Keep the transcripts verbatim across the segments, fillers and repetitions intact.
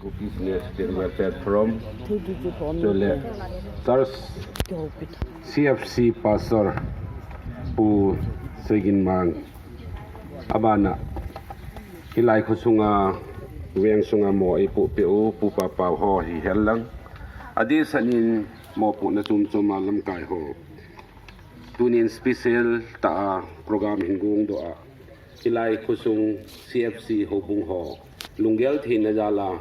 Kuki Senior Citizen Welfare Forum, chule Church C F C Pastor Pu Seiginmang, abana hilai khosunga, veng sunga mo eipuh peh u Pu Papa ho hihen lang, adeh sangin mopohna chomchom a lamkai ho, tunin special tah a program hin gongdoh a, hilai khosung C F C houbung ho lunggel theina jal a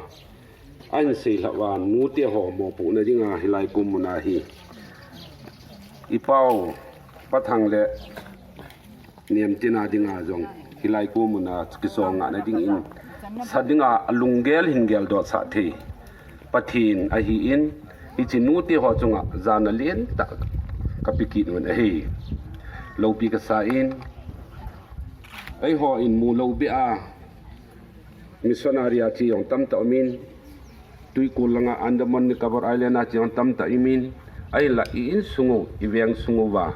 ahin seilhah uva, nute ho mopohna dinga hilai kum muna hi i pau Pathang le Nemtina dinga jong hilai kum muna kisol ngahna dingin sa dinga alunggel hin geldoh sah thei Pathen ahin, hiche nute ho chunga jana lentah kapeh kit un ahi. Loupi kasa in, eihon mu lou beh a missionary a che jong tamtah umin, tuikul langa Andaman Nicobar Island a che jong tamtah umin, ahinla i insung u, i veng sung uva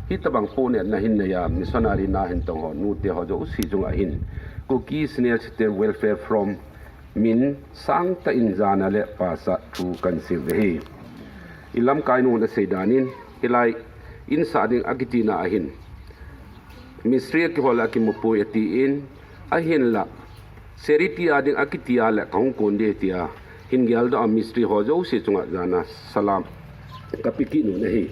hitabang pohnatna hin nei a missionary na hin tong ho, nute ho jouse chunga hin Kuki Senior Citizen Welfare Forum min sangtah in jana le pachat thu kahin sei uve. I lamkai nun asei danin, hilai insah ding akitina ahin mistri akihol a kimupui atin, ahinla charity a ding akiti a le kahung kon ding tia hin geldoh a mistri ho jouse chunga jana salam kapeh kit un ahi.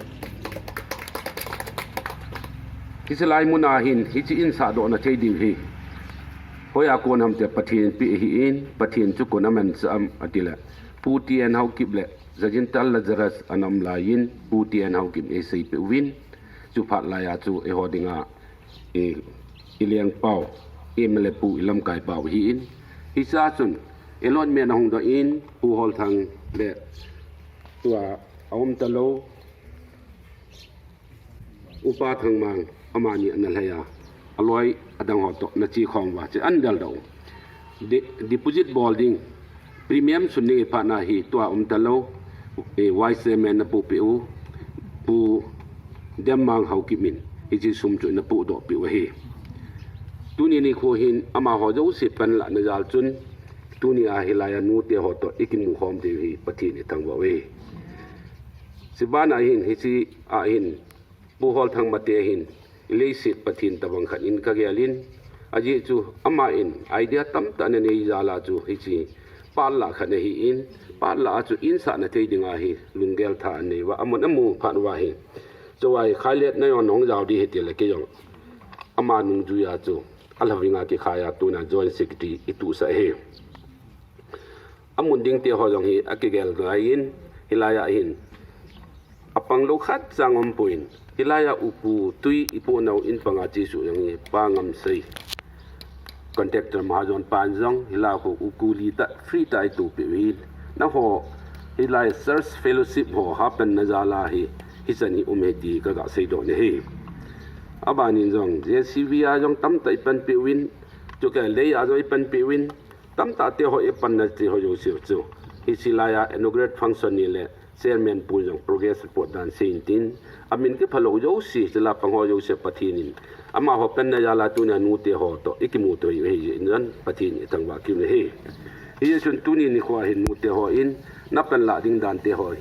Hiche lai muna hin hiche insah dohna thei diu hi hoiya kon ham tia Pathen peh ahin, Pathen chu koin amanchah am atile, Pu T N Haokip le Jagintal Lazarus ana um laiyin, Pu T N Haokip in eiseipeh uvin, chuphat laiya chu eiho dinga i, i lengpau, M L A pu, i lamkai pau ahin, hichea chun allotment ahung doh in, Pu Holthang le tua aum talou Upa Thangmang, amani ana lhai a, aloi adang ho toh nache khom uva, hiche ahin deldoh u. De-, deposit bol ding, premium sun ding iphatna hi tua um talou, eh, Vice Chairman napoh peh u, Pu Demmang Haokip in hiche sum chu napohdoh peh u ahi. Tuni nikho hin amaho jouse panlahna jal chun, tunia hilaiya nute ho toh ikimu khom diu hi Pathen ithangvah uve. Chubana hin, hichea hin, Pu Holthang mate hin, i leiset Pathen tabang khat in kagel in, ajeh chu aman idea tamtah ana nei jal a chu hiche panlah khat ahin, panlah a chu insahna thei dinga hi lunggel tha anei uva, amun amu phat uva hi, chuva hi khailet na jong nahung jao ding ahi tile kei jong ama nungjuiya chu alhaving a kikhai a tuna Joint Secretary ituhsah ahi. Amun ding te ho jong hi akigel ngai in, hilaiya hin apang lou khat cha aumpon, hilaiya upu tui ipohnau in panga chesuh jong hi Pa Ngamsei, contractor mahajon pan jong hilai khu u kuli tah free tah itoh peh u ahi. Nangho hilai church fellowship ho hapanna jal a hi, hichan hi um ahi ti kaga seidoh nahi. Abanin jong J C B a jong tamtah ipanpi uvin, chukei lei a jong ipanpi uvin, tamtah te ho ipanna te ho jouse chu hiche laiya inaugurate function ni le chairman pu jong progress report dan seiyin tin, amin kiphalou jouse, chule pang ho jouse Pathen in amaho panna jal a tunia nute ho toh ikimuto u ahi jeh in Pathen ithangvah kit u ahi. Hijeh chun tuni nikho hin nute hon napanlah ding dan te ho hi,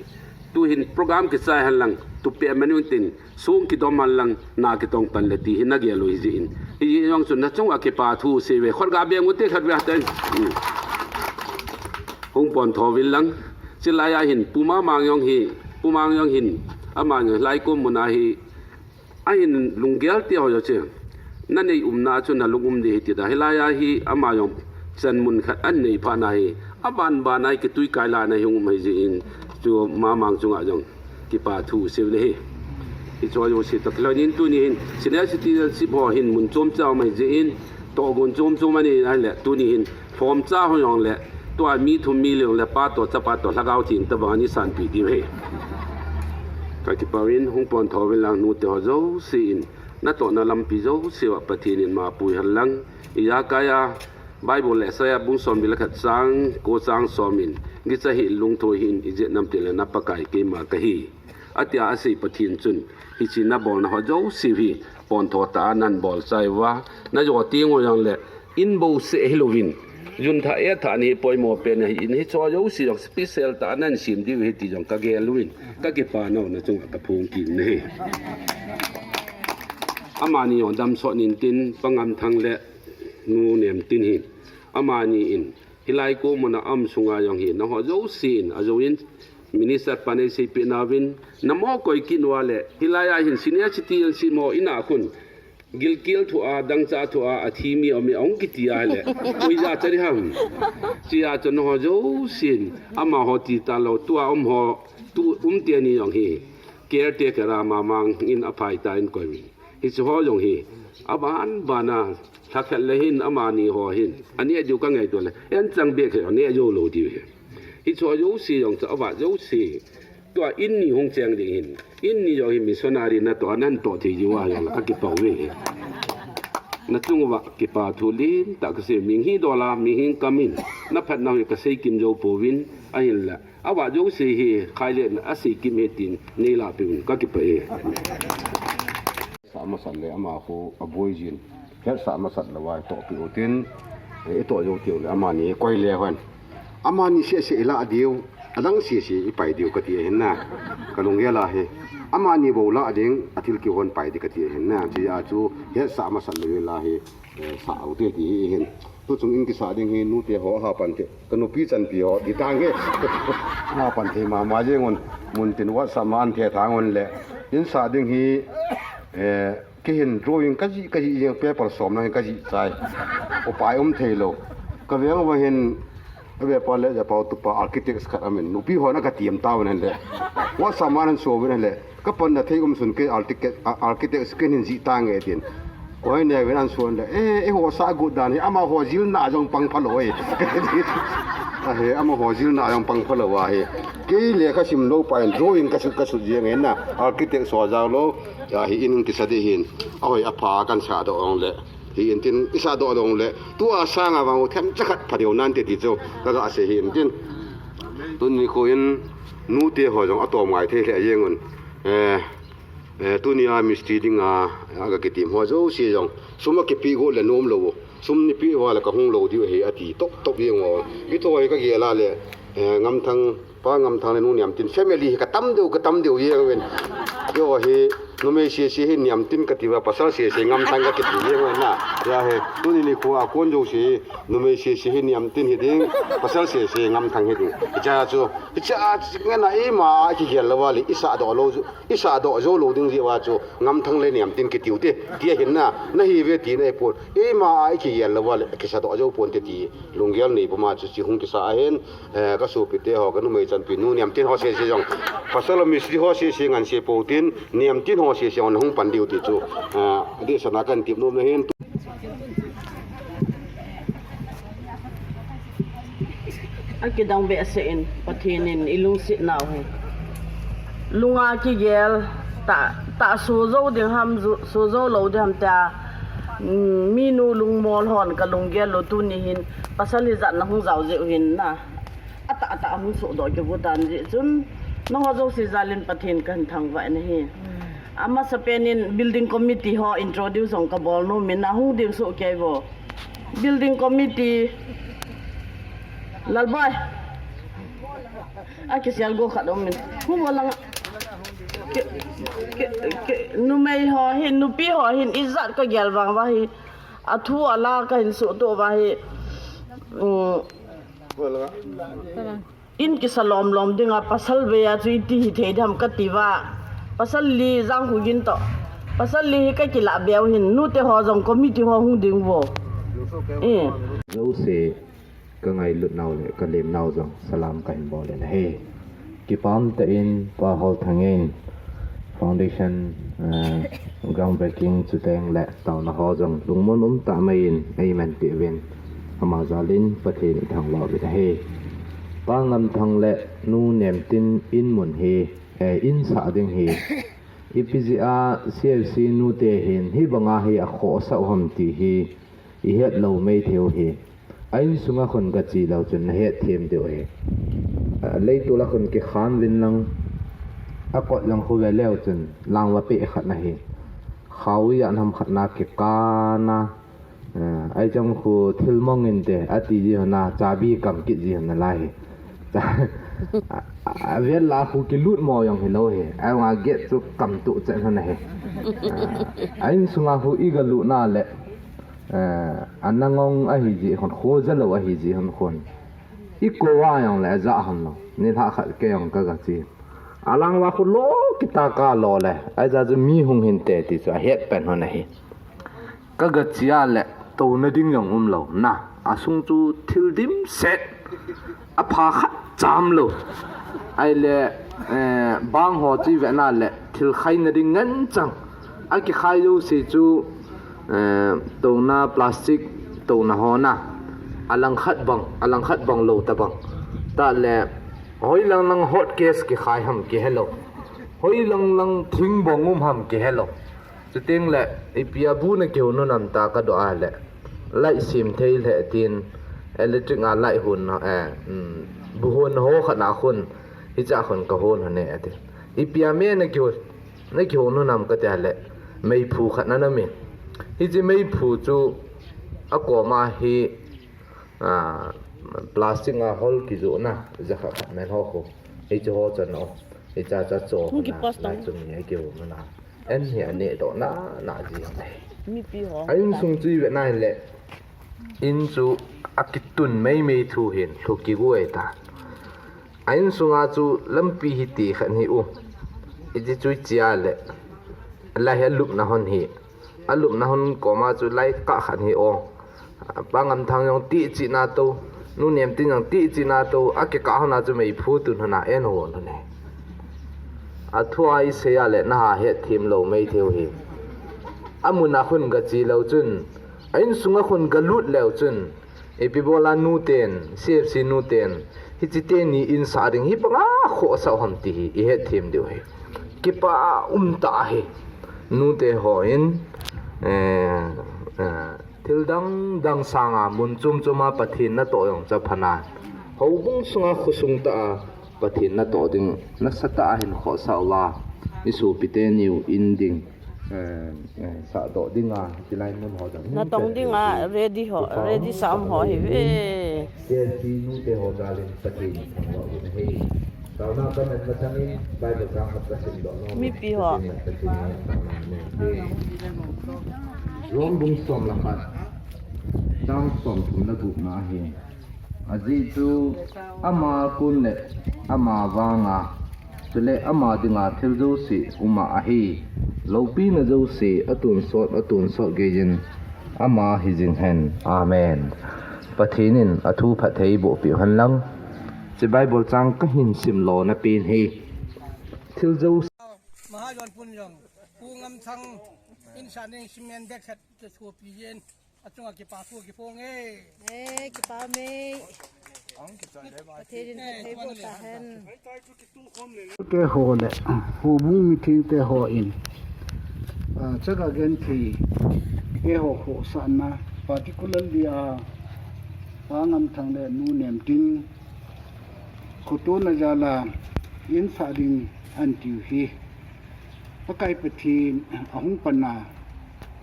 tuhin program kichai henlang, tupeh manu tin, song kidom henlang, na kitong pan le ti hi nagel u ahi jeh in. Hijeh jong chun nachunga kipa thu seiuve, khut ga beng ute khatvei ten. Hmm. Hung pon tho uvin lang. Chulaiya hin, Pu Mamang jong hi, Pu Mang jong hin, aman jong hilai kum muna hi, ahin lunggel te ho jouse, nanei umna chu nalung um ding ahi ti da. Hilaiya hi ama jong chan mun khat anei phat na hi, aban ban a hi kitui kai la na hi um ahi jeh in, chu Mamang chunga jong kipa thu seiu le hi. Hiche ho jouse toh kilhonin tuni hin, senior citizenship ho hin mun chom cha um ahi jeh in, tohgon chom chom anei ahile, tuni hin lhomcha ho jong le, tua mi thum mi li jong le, Pa toh, Chapa toh, Lhagao Theng tobang a isanpeh diu ahi. Kakipah uvin, hung pon tho uvin lang nute ho jouse in, natohna lampi jouse uva Pathen in mapui henlang, ijakai a, Bible le Isaiah bung somni le khat chang ko chang som in, gicha hih in lungthim hih in, ijeh inem itile na Pakai keima kahi, atia asei Pathen chun, hiche nabolna ho jouse hi, pontho tah a nahin bol chai uva, najo teng u jong le, in bouseh hilouvin, Jun thah, eh, thah ni poimo pen ahi in, hicho jouse jong special tah a nahin sem diu ahi ti jong kagel uvin, kakipa nau na chunga kaphong kit in ahi. Amani jong damsot intin, Pa Ngamthang le Nu Nemtin hin, amani in hilai ko muna um sunga jong hi, nangho jousen, ajou in Minister pan eiseipeh nauvin, namo koi kit uva le, hilai a hin senior citizen semo ina khun, gilkel thua, dangchah thua, athi mi aume ahung kiti a le, koija cha ding ham. Chia chu nangho jousen, amaho ti talou, tua um ho, tu um teni jong hi, caretaker a mamang in aphai tah in koi uvin. Hiche ho jong hi, aban ban a, lhakhat le hin, amani ho hin, aneh diu kangaito le, anchang beh khat aneh jou lou diu ahi. Hiche ho jouse jong chu, ava jouse, tua in ni hung cheng ding hin, in ni jong hi missionary natoh a nahin toh thei diu ahi jong le, kakipah uve. Nachung uva kipa thu lentah kasei, mihing hi dol a, mihing kam in, naphat nau hi kasei kim jou pouvin, ahinla, ava jouse hi, khai le na asei kim e tin, neilahpeh un, kakipah e. Sah masat le ama khu aboi jin. Hetsah masat louva itohpeh utin, eh, itoh jou teu le amani koi le hon. Amani seh seh ilah diu, adang seh seh ipai diu kati ahin na. Kalunggel a hi. Amani bou lah ding, athil kihon pai ding kati ahin na. Chia chu hetsah masat lou hi lah hi, eh, sah ute ti hi hin. Tuchung in kisah ding hi nute ho ha pan te. Kanupi chanpi ho, di tang hi. Ha pan te mama jeng un, mun tin WhatsApp ma an the thang un le. In sah ding hi, eh, Kei hin drawing kajih, kajih jeng, paper som lang kajih chai. Upai um thei lou. Kaveng uva hin, ave pa le, ja pau tu pa architects khat amin. Nupi hon akatiem tauvin le. WhatsApp ma ahin so uvin le. Kapanna thei um sun kei architect, a-, architects kei hin jih tange tin. Koi ne uvin ahin so le. Eh, eh, eiho sah got dan hi, amaho jilna jong pang phalou e. Ahe, amaho jilna jong pang phalou ahi. Kei lekha sim lou pa in drawing kasut, kasut jeng e na. Architects ho jao lou. Ahi in kisa ding hin, ahoi apha kahin sah doh ong le. Hi in tin, isah doh ong le. Tua sanga vang u themcha khat pha deu nante ti chu, kaga sei hi in tin. Tuni kho in, nute ho jong atom ngai thei le jeng un. Eh, eh, tuni a mistri dinga, aga kitim ho jouse jong. Sum akipe got le nom lou. Sum neipeh uva le kahung lou diu ahi ati, top, top jeng o. Itho hi kagel a le, eh, Ngamthang, Pa Ngamthang le Nu Nemtin family hi katam deu, katam deu jeng uvin. Keiho hi, numei sese hi Nemtin kati uva, pasal sese Ngamthang kakiti jeng uvin na. Ahi, tuni nikho a kon jouse hi, numei sese hi Nemtin hiding, pasal sese Ngamthang hiding. Hiche chu, hiche a, ngen a ima a kigel lou uva le, isah doh lou, isah doh jou lou ding jeh uva chu, Ngamthang le Nemtin kiti ute, ti ahin na, nahi uve tina ahipon. Eima a ikigel lou uva le, kisah doh jou ponte ti, lunggel nei puma chu chi hung kisa ahin, eh, kasopi te ho, kanumei chanpi Nu Nemtin ho sese jong. Pasal mistri ho sese ngan se pou tin, Nemtin ho sese jong nahung pan diu ti chu. Eh, adeh sana kahin tep nom na hin. Akidang behseh in, Pathen in ilungset nau hi. Lunga kigel, tah, tah so jou ding ham, jo-, so jou lou ding ham tia, mm, minu lungmol hon kalunggel lou tuni hin, pasal hijat nahung jao jeh u hin na. Atah, atah hung sodoh kit u tan jeh chun, nangho jouse jal in Pathen kahin thangvah in ahi. Amasapen in building committee ho introduce jong kabol nom in, nahung ding soh kei vo. Building committee. Lalboi. Akisel go khat um in. Hung bol lang. Ke, ke, ke, numei ho hin, nupi ho hin, ijat kagel vang uva hi. Athu ala kahin suhtoh uva hi. Um, In kisa lom lom dinga pasal vei a chu iti hithei ding ham kati uva. Pasal li Jangkhogen toh. Pasal li hi kakilah beu hin. Nute ho jong committee ho hung ding uvo. Eh. Jouse kangailut nau le kalem nau jong salam kahin bol in ahi. Kipah um tah in Pa Holthang in Foundation, eh, groundbreaking chuteng le taona ho jong lungmon um tah mai in eiman peh uvin. Ama jal in Pathen ithangvah uvin ahi. Pa Ngamthang le Nu Nemtin in mun hi, eh, in sah ding hi. Ipi jeh a C F C nute hin hibanga hi akhohsah u ham ti hi ihet lou mai thei u hi. A insunga khun kache leu chun nahet them diu ahi. A, leitul a khun kikhan uvin lang, akot lang khu ve leu chun langva peh khat nahi. Khao ijat ham khat na kikana, Ai chang khu thil mong inte, ati ji hon a, chabi kam kit ji hon a lai hi. Cha-, a, a vel la khu kilut mo jong hilou hi. Ai nga gate chu kam tu chen hon a hi. A, a insunga khu i ga lut na le, a, a nangong ahi ji hon khu, ja lou ahi ji hon khun. I ko va jong le, a ja hon lou. Ni lha khat kei jong ka ga chi. A lang va khu lo kita ka lo le. Ai ja chu mi hung hinte ti chu a het pen hon a hi. Ka ga chia le, touna ding jong um lou. Na, a sung chu thil dimset. A pha khat cham lou. Ai le, eh, bang ho chi ve na le, thil khai na ding ngen chang. A kikhai jouse chu, eh, touna plastic, touna ho na. A lang khat bang, a lang khat bang lou ta bang. Ta le, hoi lang lang hot case kikhai ham kihe lou. Hoi lang lang thing bang um ham kihe lou. Chuteng le, ipi a bu na kihon u nam ta ka doh a le. Light sem thei le tin, electric a light hon na, eh, um, bu hon ho khat na khun, hicha khun ka hon hon e ati. Ipi a me na kihon, na kihon u nam ka ti a le, meiphu khat na na min. Hiche meiphu chu a kom a hi, a, plastic a hol kijoh na, ja khat khat men ho khu. Hiche ho chan o, hicha cha cho hung na, kipost lai tong. Chung ni a kihon u na. En hi a neh doh na, na ji hon a hi. Mipi ho. A insung chu i ve na le, in chu a kitun mei mei thu hin, lhu kiguai ta. A insunga chu lampi hi ti khat hi u. Iti chu i chia le, lai hi a lupna hon hi. A lupna hon kom a chu lai kah khat hi o. Pa Ngamthang jong ti chi na to, Nu Nemtin jong ti chi na to, a kikah hon a chu meiphu tun hon a en hon hon e. A thu a i sei a le na ha het them lou mei thei u hi. A mun a khun ga chi lou chun, a insung a khun ga lut leu chun, ipi bol a nu ten, C F C nu ten, hiche teni in sah ding hi bang a khohsah u ham ti hi, i het them diu hi. Kipa a um ta hi. Nu te ho in, eh, eh, Thil dang dang sanga mun chom chom a Pathen natoh jong chu apha nan. Houbung sunga khosung tah a Pathen natoh ding nasatah a hin khohsah uva, i sopi teni u in ding, eh, eh, sahdoh dinga, hilai mun ho jong hin Natong dinga ready ho, ready sa um ho hi ve. K F C nu te ho jal in Pathen thangvah uvin ahi. Taona kaman masang in Bible chang khat kasim doh nom in. Mipi ho. Pathen in taona nei te. Rom bung som le khat, chang som thum le gup na ahi. Ajeh chu ama kon le ama vanga, chule ama dinga thil jouse uma ahi. Loupina jouse atonsot, atonsot geiyin ama hijing hen. Amen. Pathen in athu phatthei boh peh hen lang. Hiche Bible chang kahin sim lona pen hi. Thil jouse. Mahajon pun jong, Pu Ngamthang in sa ning cement bag khat ka sopi jen. Achunga kipa thu kiphong e. Eh, kipa me. Pathen in phatthei boh tahen. Te ho le, houbung meeting te ho in, ah, chaga genthei, eiho khohsahna, particularly a, Pa Ngamthang le Nu Nemtin, khotona jal a, in sah ding ahin tiu hi. Pakai Pathen ahung pan a,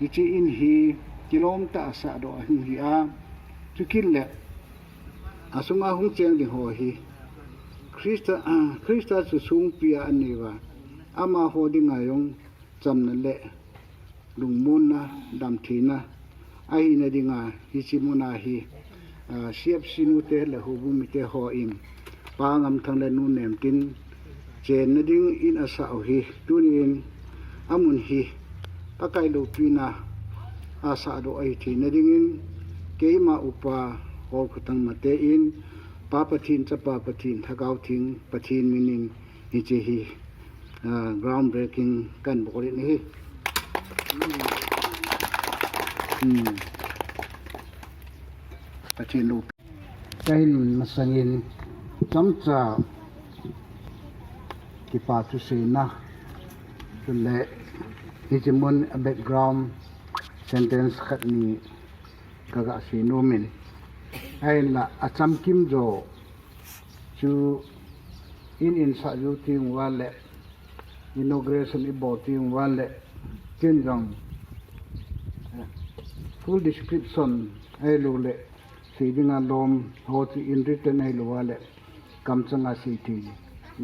hiche in hi kilom tah a sahdoh ahung hi a, chukit le, asunga hung cheng ding ho hi, Christa, ah, Christa chu songpi a anei uva, amaho dinga jong chamna le lungmonna, damtheina ahina dinga hiche muna hi, ah, C F C nu te le houbung mite ho in Pa Ngamthang le Nu Nemtin chenna ding in asah u hi, tuni in amun hi Pakai loupina a sahdoh ahi theina dingin, keima upa Holkhothang Mate in Pa Pathen, Chapa Pathen, Lhagao Theng Pathen min in hiche hi, ah, ground breaking kahin bol in ahi. Hmm. Pathen lou. Kahin masang in chomcha kipa thuseina, chule hiche mun a background sentence khat ni kaga sei nom in. Ahinla achamkim jo chu in in sah jou teng uva le, inauguration i bol teng uva le, ken jong, eh, Full description ahilou le, sei dinga lom ho chu in written ahilou le, kamchanga sei thei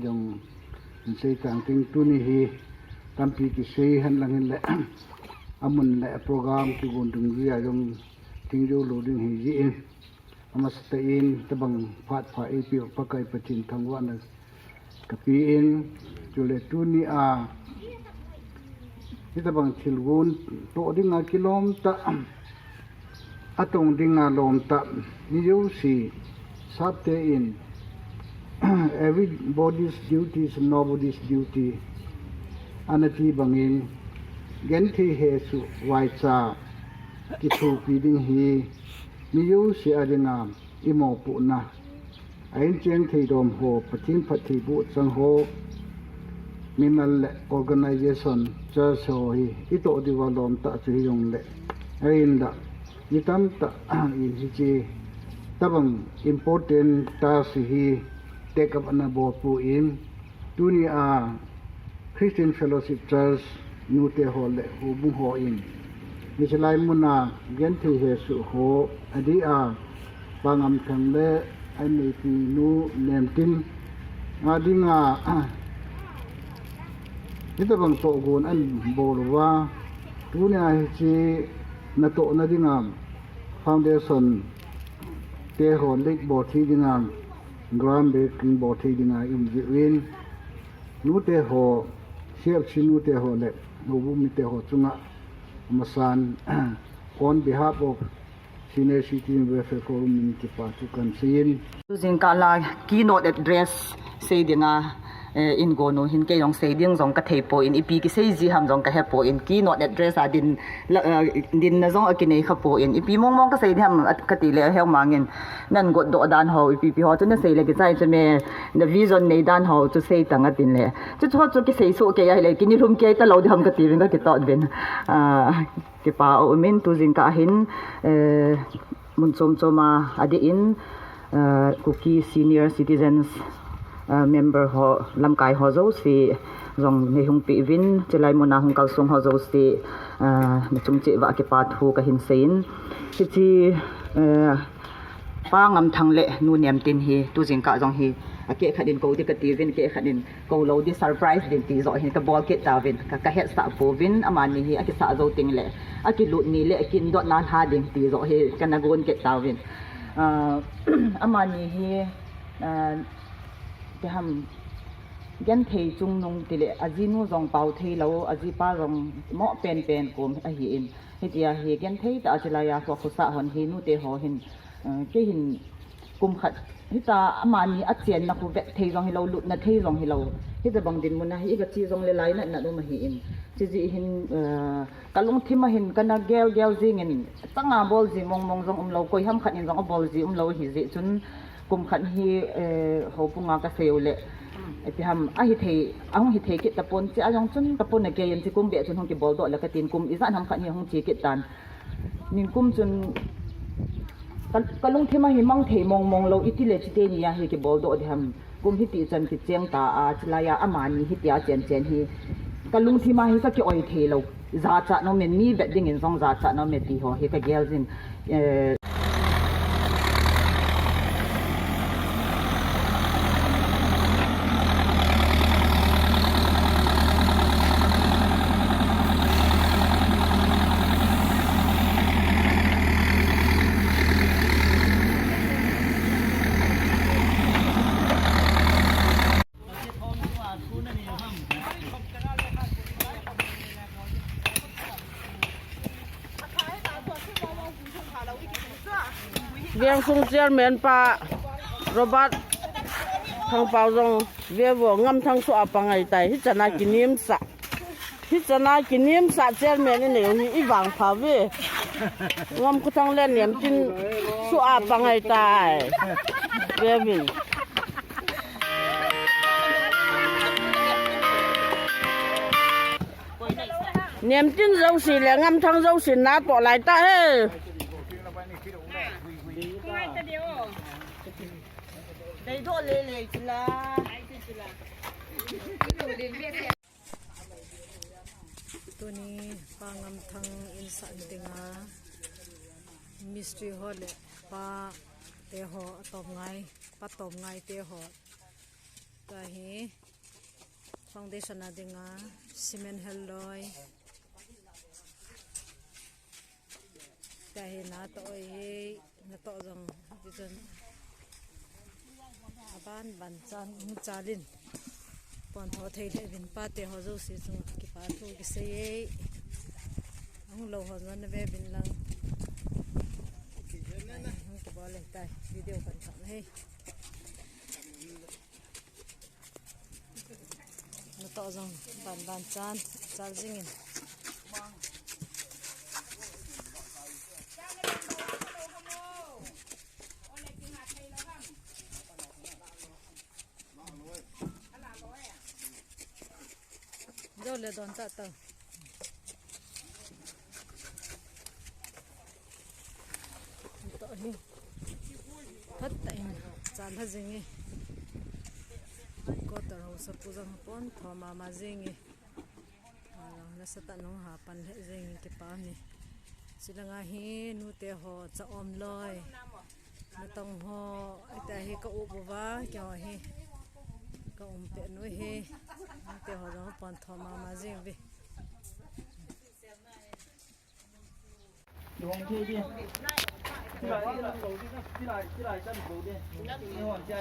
jong in sei tang ting. Tuni hi tampi kisei henlang hile, amun le program kigon dungjui a jong thing jou lou ding ahi jeh in, amasatah in tabang phat pha eipeh u Pakai Pathen thangvahna kapen, chule tuni a hitabang thil gon toh dinga kilom tah, atong dinga lom tah, mi jouse sapte in, everybody's duty is nobody's duty ana ti bangin, genthei hesoh vaicha kithopi ding hi mi jouse a dinga imopohna, a in cheng thei dom ho, Pathen phattheiboh chang ho, mimal le organization, church ho hi itoh diuva lom tah chu hijongle, ahinla mi tamtah in hiche tabang important task hi take up ana bol pon, tuni a Christian Fellowship Church nute ho le houbung hon hiche lai muna genthei hesoh ho, adeh a Pa Ngamthang le aneipi Nu Nemtin a dinga hitabang tohgon ana bol uva, tuni a hiche natohna dinga foundation te ho leit bol thei dinga, ground breaking bol thei dinga i um jeh uvin, nute ho, C F C nute ho le houbung mite ho chunga amasan, on behalf of Senior Citizen Welfare Forum in kipa thu kahin seiyin. Tujingkah la keynote address sei dinga, eh, in gon u hin kei jong sei ding jong kathei pon, ipi kisei ji ham jong kahe pon, keynote address a din, la, eh, dinna jong akinei kha pon, ipi mong mong kasei ding ham at-, kati le, heu mangin, nan gotdoh dan ho, ipi pi ho chu nasei le kichai chu me, na vision nei dan ho chu sei tang atin le. Chuchu chu kisei soh kei ahile, kinilhum kei talou ding ham kati uvin kakitoh uvin. Ah, kipa aumin tujingkah hin, eh, mun chom chom a adeh in, eh, Kuki Senior Citizens, eh, member ho, lamkai ho jouse jong neihung peh uvin, chulai muna hung kalsong ho jouse, eh, nachung cheh uva kipa thu kahin seiyin. Hiche, eh, Pa Ngamthang le Nu Nemtin hi tujingkah jong hi akeh khat in kou ding kati uvin, keh khat in kou lou ding, surprise ding ti joh hi kabol kit tauvin, ka, kahetsah pouvin, amani hi akisah jou teng le akilut ni le akindot na lha ding ti joh hi kana gon kit tauvin. Ah, amani hi, ah, ipi ham, genthei chungnung tile, ajinu jong pao thei lou, ajipa jong mo pen pen kom ahin, hitia hi genthei tah a chulai a khosa hon hi nute ho hin, ah, kei hin kum khat hita amani achenna khu vet thei jong hilou, lutna thei jong hilou, hitabang dinmun a hi iga che jong le lainat nat um ahin, chujeh hin, ah, kalungthim a hin kana gel gel jingin, changa bol ji mong mong jong umlou, koi ham khat in jong abol ji umlou hijeh chun, kum khat hi, eh, houbung a kasei u le, ipi ham, ahithei, ahung hithei kit tapon, chea jong chun kapona keiyin, hiche kum beh chun hung kibol doh le katin, kum ijat ham khat hi ahung che kit tan. Nikum chun ka, kalungthim a hi mang thei mong mong lou, itile chuteni a hi kibol doh ding ham. Kum hiti chan kicheng ta a, chulai a amani hitia chen chen hi kalungthim a hi kaki oi thei lou. Jachat nom e, mi vet dingin jong jachat nom e ti ho hi kagel jin. Eh, Veng sung chairman pa Robert Thangpao jong ve vo, Ngamthang soh a pangai tai, hichan a kinemsah. Hichan a kinemsah chairman inei u hi ivangpha ve. Ngamkhothang le Nemtin soh a pangai tai. Ve vin. Nemtin jouse le Ngamthang jouse natoh lai ta he. Tuni Pa Ngamthang in sah dinga Mistri ho le pa te ho, atom ngai, pa tom ngai te ho. Tua hi foundation a dinga cement hel loi. Tua hi natoh oi hi, natoh jong, ti chun aban ban chan, hung chalin. Pon tho thei le vin pa te ho jouse chunga kipa thu kisei e. Ahung lou ho jong na ve vin lang. Hung kibol le tai, video kan thak na hi. Natoh jong ban ban chan, chal jingin. Jo le don ta ta. Toh hi. Phat ta in. Chan ha jing e. Quarter ho sa pu jong pon tho mama jing e. Alang nasa ta nung ha pan le jing e kipa ni. Chulanga hi nu te ho cha om loi. Natong ho, ita hi ka u bu va, kya hi. Ka um pe nu hi. Nu te ho jong pon tho mama jing ve.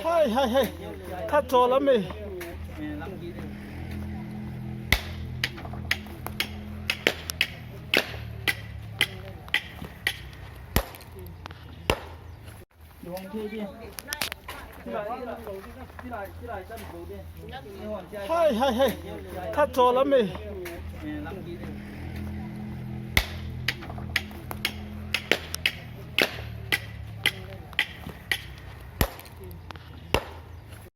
Hai, hai, hai. Khat chol a mi. Hai, hai, hai. Khat chol a mi.